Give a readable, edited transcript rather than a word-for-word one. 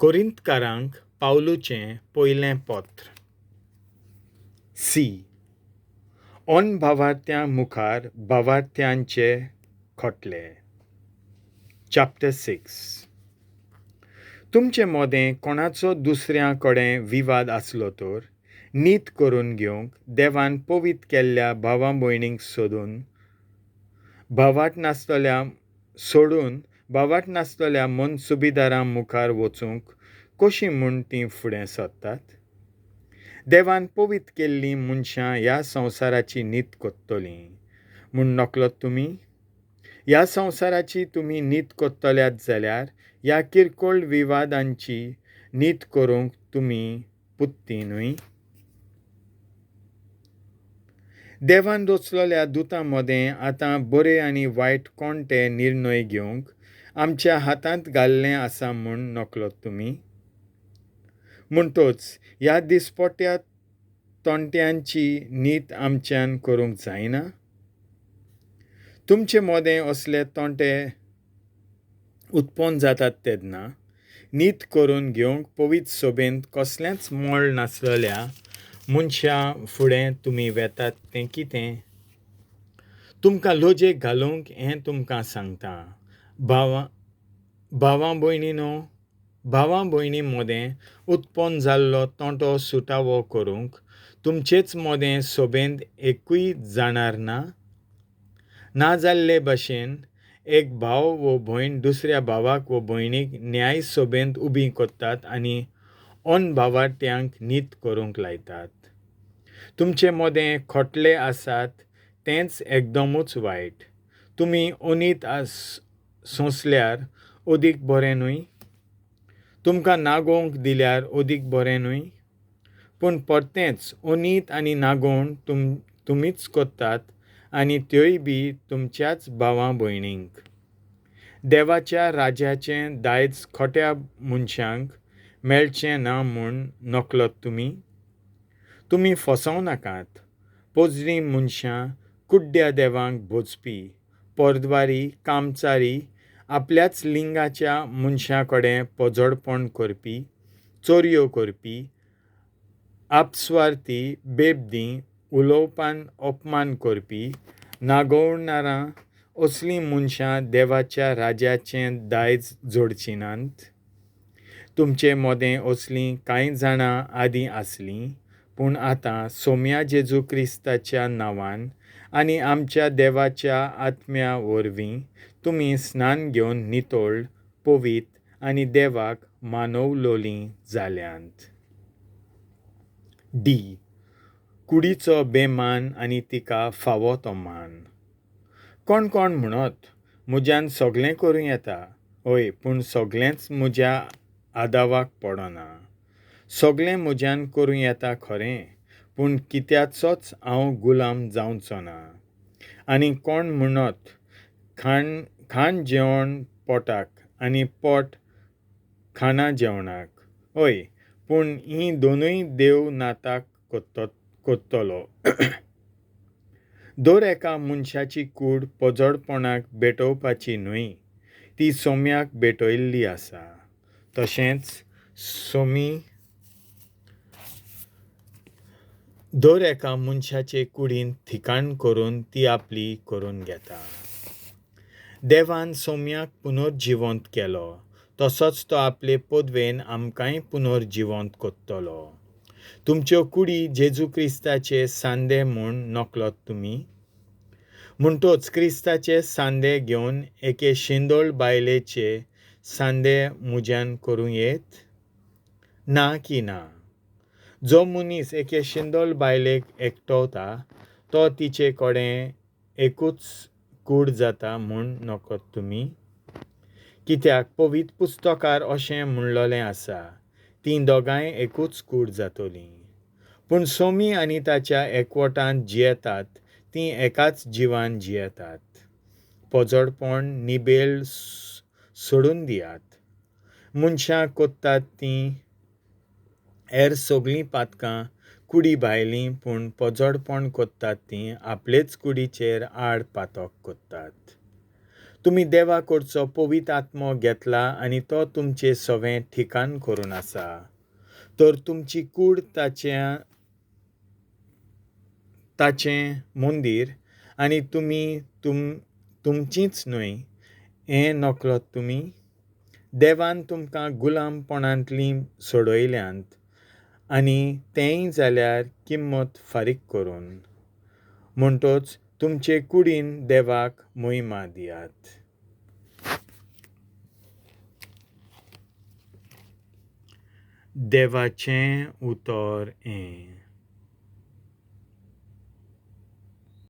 कोरिंतकारांक पावलूचें पयलें पत्र. सी. अनभावार्थ्यां मुखार भावार्थ्यांचे खटले. Chapter six. तुमचे मदें कोणाचो दुसऱ्या कडेन विवाद आसलो तर नीत करून घेवंक देवान पवित्र केल्ल्या भावा भयणींक सोदून भावार्थ नासतल्या सोडून भावार्थ नासतल्या मनसुबीदारां मुखार वचूंक कशीं म्हूण तीं फुडें सरतात? देवान पवित्र केल्लीं मनशां ह्या संवसाराची नीत करतलीं म्हूण नकळत तुमी? ह्या संवसाराची तुमी नीत करतल्यात जाल्यार ह्या किरकोळ विवादांची नीत करूंक तुमी पुत्ती न्हय? देवान रचलेल्या दुतां मदें आतां बरे आनी वायट कोण ते निर्णय घेवंक आमच्या हातांत घाल्लें आसा म्हूण नकळत तुमी? म्हणटच ह्या दिसपट्ट्या तोंट्यांची नीत आमच्यान करूंक जायना? तुमचे मदें असले तोंटे उत्पन्न जातात तेन्ना नीत करून घेवंक पवित्र सभेंत कसलेंच मोल नासलेल्या मनशां फुडें तुमी वेतात तें कितें? तुमकां लजेक घालूंक हें तुमकां सांगता. भावां भावां भयणीनो, भावा भयणी मदें उत्पन्न जाल्लो तोंटो सुटावो करूंक तुमचेच मदें सभेंत एकूय जाणार ना? ना जाल्ले भशेन एक भाव वो भयण दुसऱ्या भावाक वो भयणीक न्याय सभेंत उबी करतात आनी अनभावार्थ्यांक नीत करूंक लायतात. तुमचे मदें खोटले आसात तेंच एकदमूच वायट. तुमी अनीत सोंसल्यार अदीक बरें न्हय? तुमकां नागोवंक दिल्यार अदीक बरें न्हय? पूण परतेंच अनीत आनी नागोवण तुमीच करतात आनी त्योय बी तुमच्याच भावा भयणींक. देवाच्या राज्याचें दायज खोट्या मनशांक मेळचें ना म्हूण नकळत तुमी? तुमी फसोवं नाकात. पोजडीं मनशां कुड्ड्या देवांक भजपी, परद्वारी, कामचारी, आपल्याच लिंगाच्या मनशा कडेन पोजडपण करपी, चोरयो करपी, आपस्वार्थी, बेबदी, उलोवपान अपमान करपी, नागोवणारां असलीं मनशां देवाच्या राज्याचें दायज जोडचीं नात? तुमचे मदें असलीं कांय जाणां आदीं आसलीं, पूण आतां सोम्या जेजू क्रिस्ताच्या नांवान आनी आमच्या देवाच्या आत्म्या वरवीं तुमी स्नान घेवन नितळ, पवित्र आनी देवाक मानवलोलीं जाल्यांत. डी. कुडीचो बेमान आनी तिका फावो तो मान. कोण कोण म्हणत, म्हज्यान सगळें करूं येता. हय, पूण सगळेंच म्हज्या आदावाक पडना. सगळें म्हज्यान करूं येता खरें, पूण कित्याचोच हांव गुलाम जावचो ना. आनी कोण म्हणत, खाण खाण जेवण पोटाक आनी पोट खाणा जेवणाक. हय, पूण हीं दोनूय देव नाताक करतलो. दर एका मनशाची कूड पोजडपणाक भेटोवपाची न्हय, ती सोम्याक भेटयल्ली आसा. तशेंच सोमी दर एका मनशाचे कुडींत ठिकाण करून ती आपली करून घेता. देवान सोम्याक पुनर्जिवंत केलो, तसोच तो आपले पदवेन आमकांय पुनर्जिवंत करतलो. तुमच्यो कुडी जेजू क्रिस्ताचे सांदे म्हूण नकळत तुमी? म्हणटच क्रिस्ताचे सांदे घेवन एके शिंदळ बायलेचे सांदे म्हज्यान करूं येत? ना की ना. जो मनीस एके शिंदळ बायलेक एकटवता तो तिचे कडेन एकूच कूड जाता म्हूण नकळत तुमी? कित्याक पवित्र पुस्तकार अशें म्हणलेलें आसा, तीं दोगांय एकूच कूड जातलीं. पूण सोमी आनी ताच्या एकवटांत जियेतात तीं एकाच जिवान जियेतात. पोजडपण निबेल सोडून दियात. मनशां करतात तीं हेर सगळीं पातकां कुडी भायलीं, पूण पोजडपण करतात तीं आपलेच कुडीचेर आड पातक करतात. तुमी देवा कडचो पवित्र आत्मो घेतला आनी तो तुमचें सवें ठिकाण करून आसा. तर तुमची कूड ताचें मंदीर आनी तुमी तुमचीच न्हय हें नकळत तुमी? देवान तुमकां गुलामपणांतलीं सोडयल्यांत आनी तेंय जाल्यार किंमत फारीक करून. म्हणटच तुमचे कुडीन देवाक मोहिमा दियात. देवाचें उतर हें.